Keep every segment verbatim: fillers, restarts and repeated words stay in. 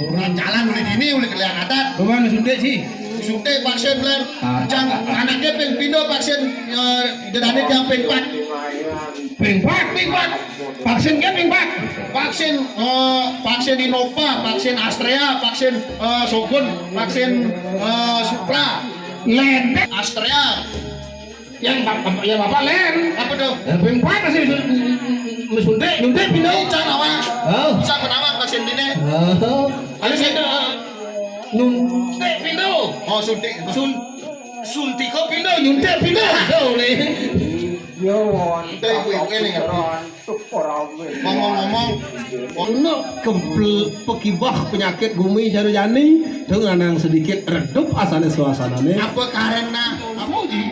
Orang jalan udah dini, udah kelihatan adat. Cuman suntik sih. Suntik vaksin, Len. Ah. Cang, anaknya ping pindho vaksin, eh, dedane tiang ping pat. Ping pat, ping pat. Vaksin kan ping pat. Vaksin, eh, vaksin Innova, vaksin Astrea, vaksin, eh, Sogun, vaksin, eh, Supra. Lendek. Astrea. Yang bap-, bap-, yang bapak Len. Apa tuh? Ya, ping pat masih sun-, suntik, nyuntik pindho. Cang apa? Oh. Cang menawa vaksin dini. Oh. Ada sing, eh, nuntik pindho. Oh, suntik. Sun-, suntika pindho, nyuntik pindho. Aduh, nih. Yo, won. Kita ibu-ibu ini ngerti. Ngomong-ngomong, ono kempel pekibah penyakit gumi jane-jane, dong lanang sedikit redup asane suasanane. Apa karena kamu, Ji?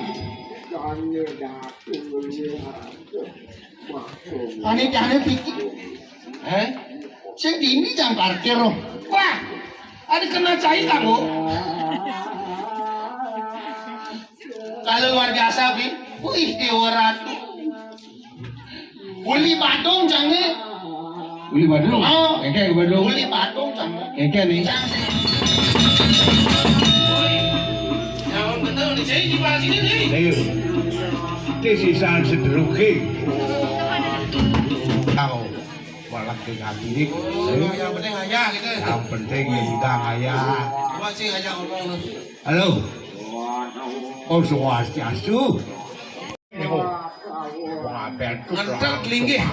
Ane jane iki. Eh? Sing dini jam parkir, loh. Wah, ada kena cai kamu. Kalau luar biasa, Bi. Wih, Dewa Ratu. Uli Badung, jange. Uli Badung? Oh. Engke Badung. Uli Badung, jange. Engke nih. Jang sih. Wih. Yang bener nih, saya di sini nih. Ayo. Iki sisan sederuge. Tau. Malah ke kaki. Yang penting aja gitu. Yang penting ya kita aja. Coba sih aja ngomong. Halo. Oh, swastiastu. Niku. Wah, bentuk. Ngentet linggih.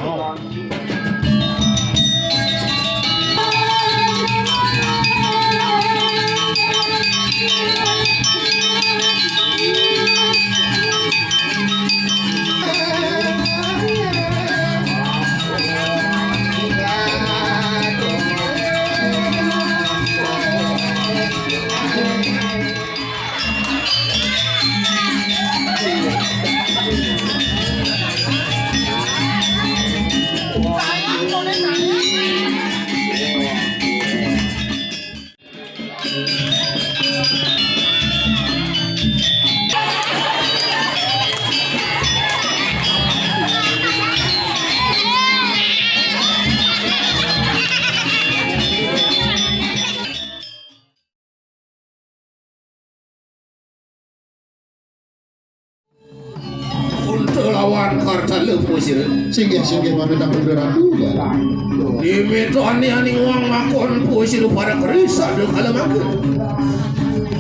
Untuk lawan Kartala Pusira. Singgih, singgih, pamit ampun Ratu. Dimitoni aning wong makon Pusira pada kerisa dekala makan.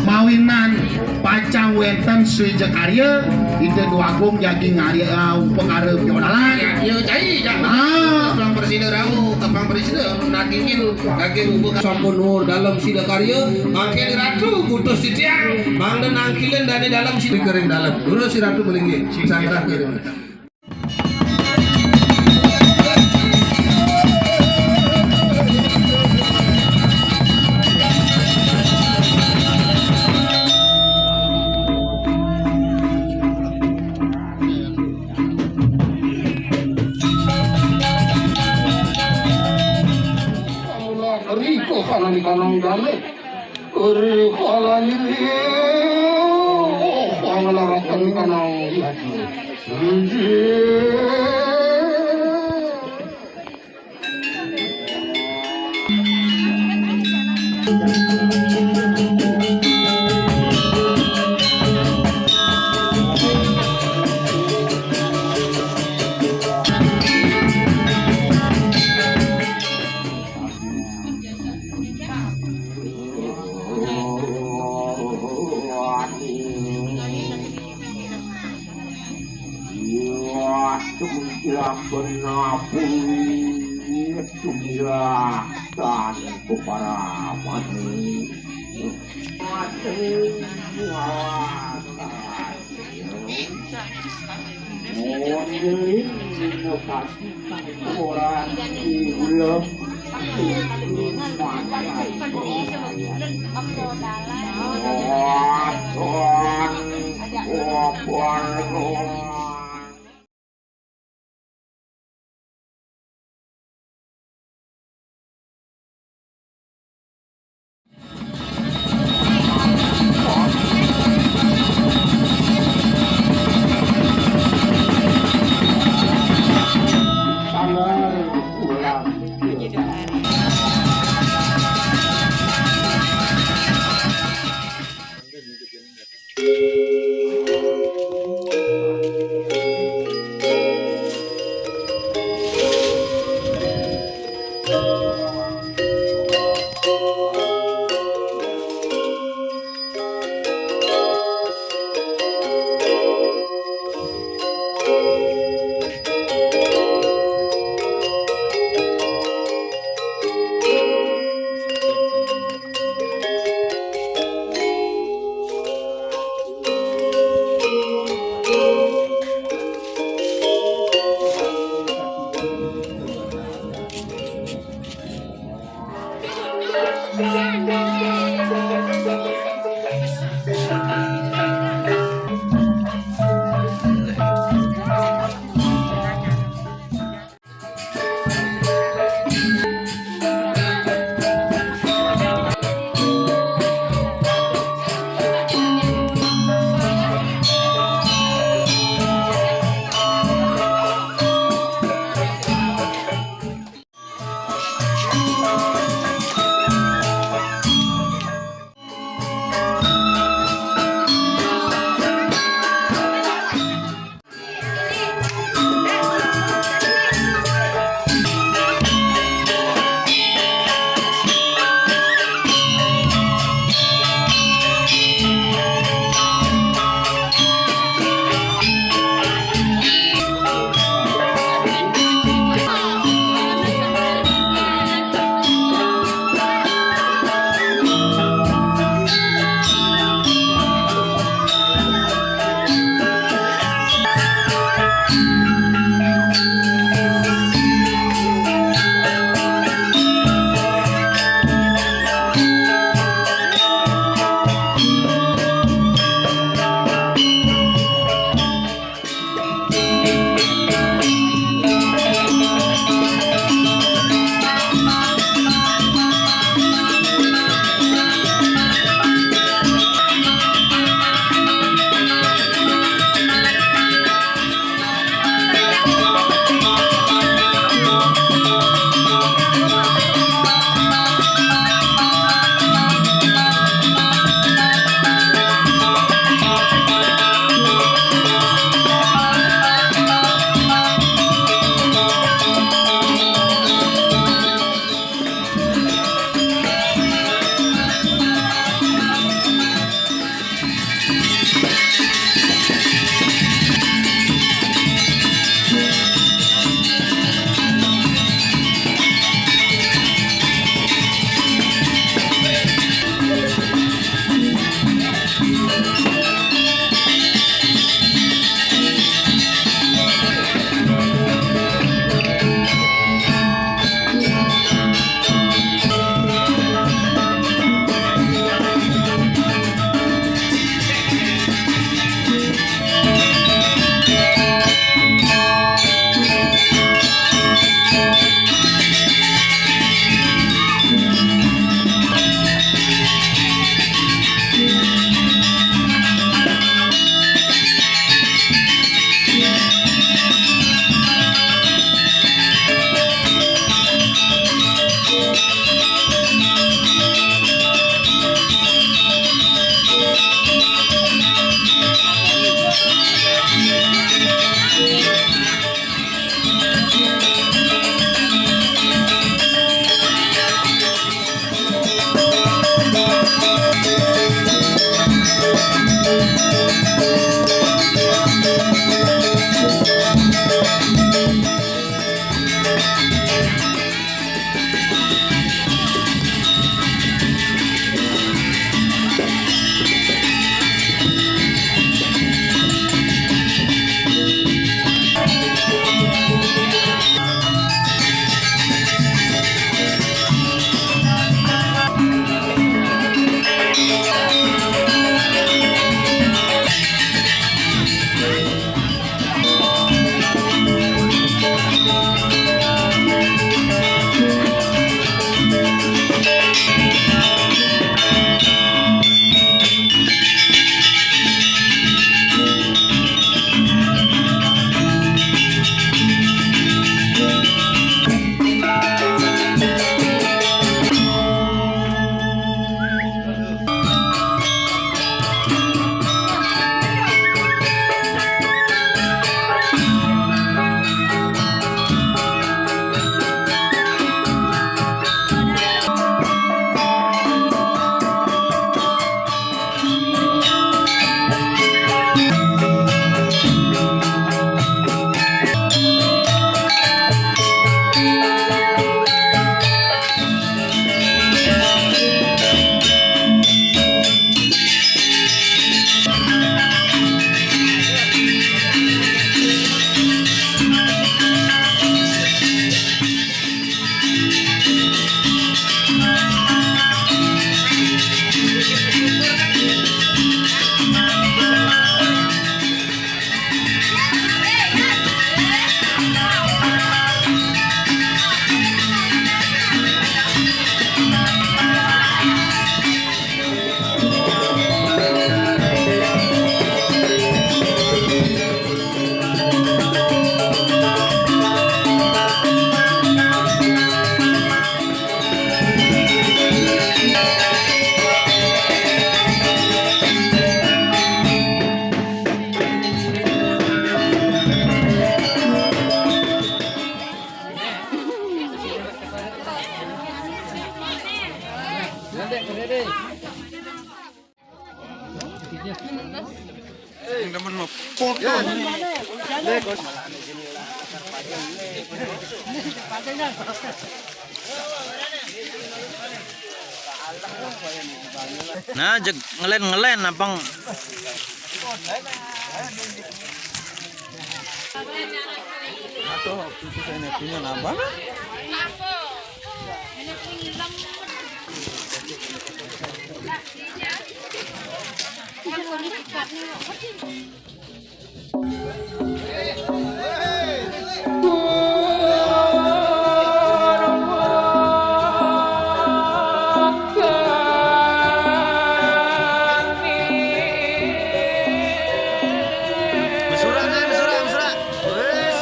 Mawinan pacang wénten Sri Jakarya, Ida Déwa Agung jagi ngarya, eh, upakara piodalan. Ya, ya, cai, cai. Ah. Pang presida rawu, pang presida nagingin, naging upakara. Sampun nuwun dalem sida karya, mangkin Ratu ngutus titiang, mangda nangkilin dané dalem sida kering dalem. Durus si Ratu malinggih, sangkrah kering. Riko kana di kanang dalem. Uri kala nyeri, oh, panglarakan kanang. Injil. Wah, sumira benapi, sumira tan kupara mati. Mati, wah. Yang demen mah foto. Nah, jeg ngelen-ngelen, abang. Atau itu saya ngertinya nambah. Mesura, Nay, mesura, mesura. Wes.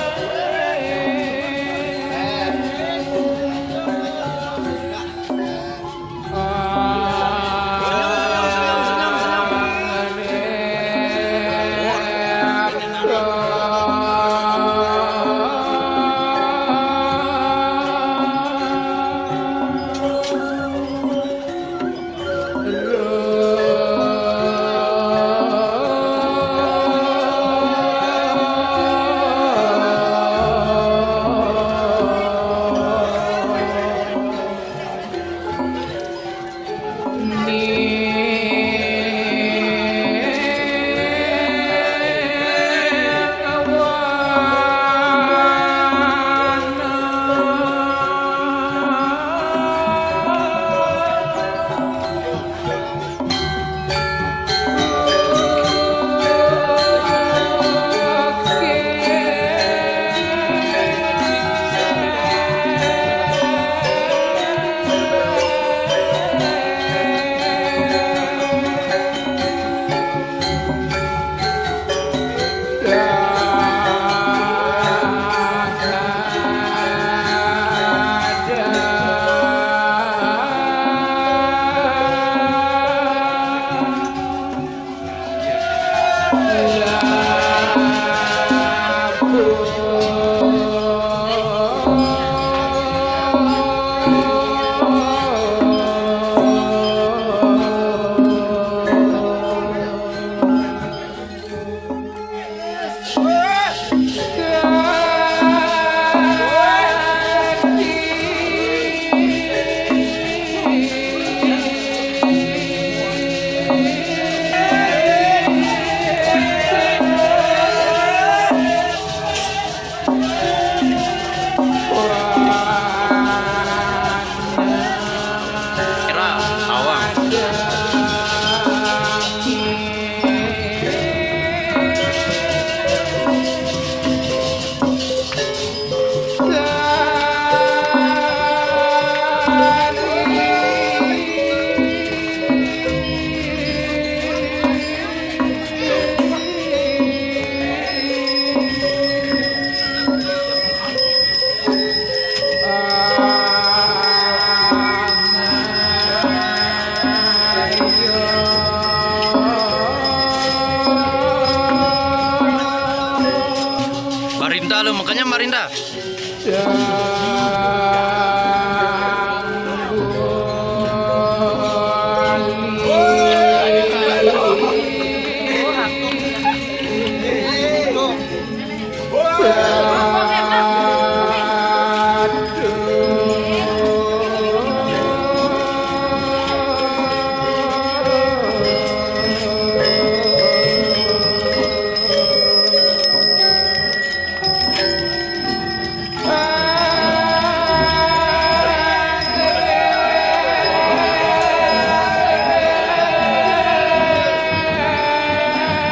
Halo, makanya Marinda.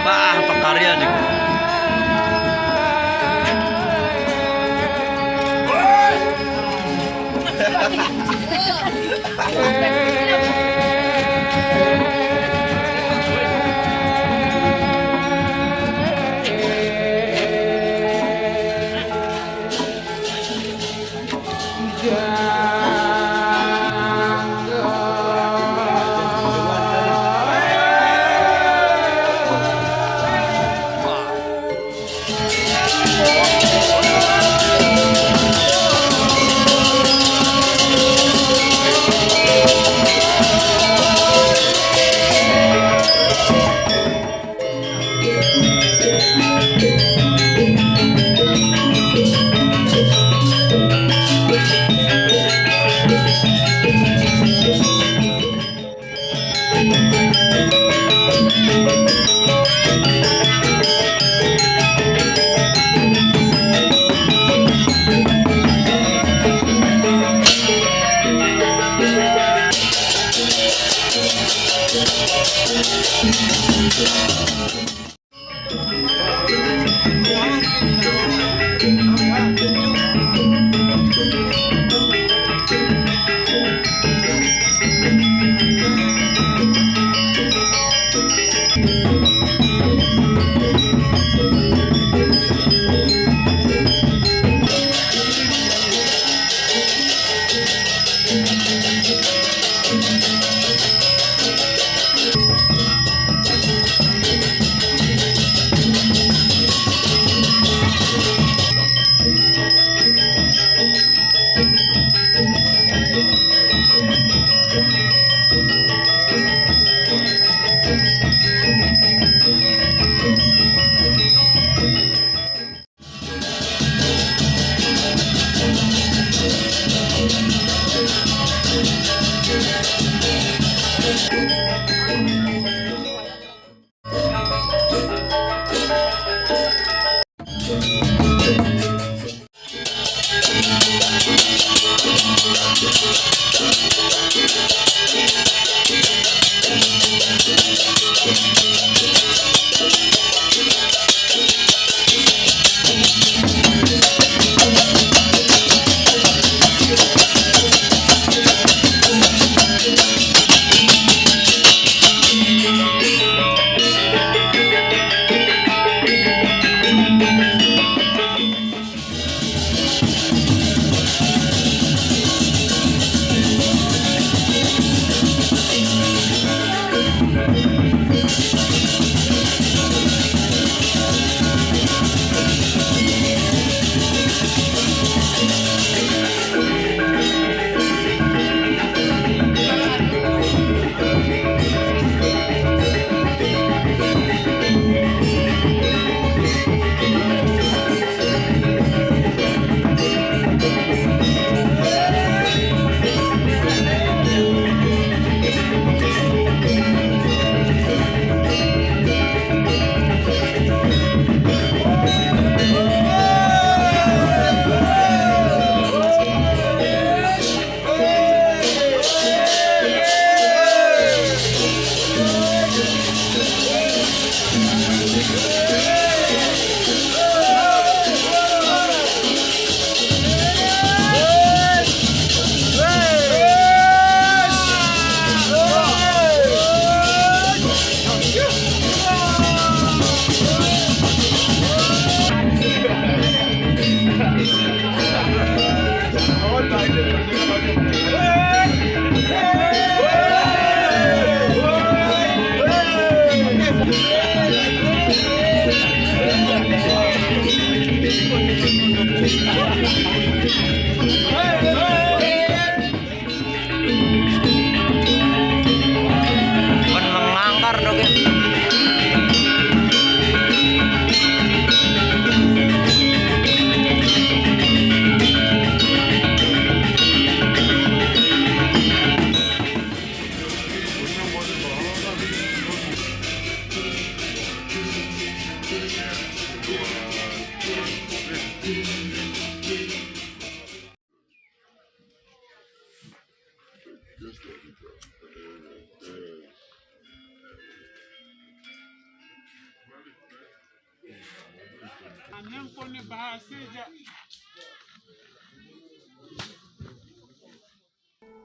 Wah, pakarya nih.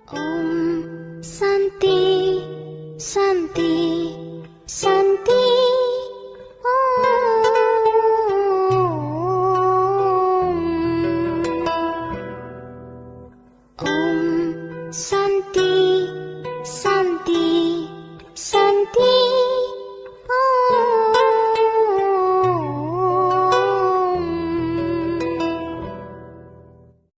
Om Shanti, Shanti.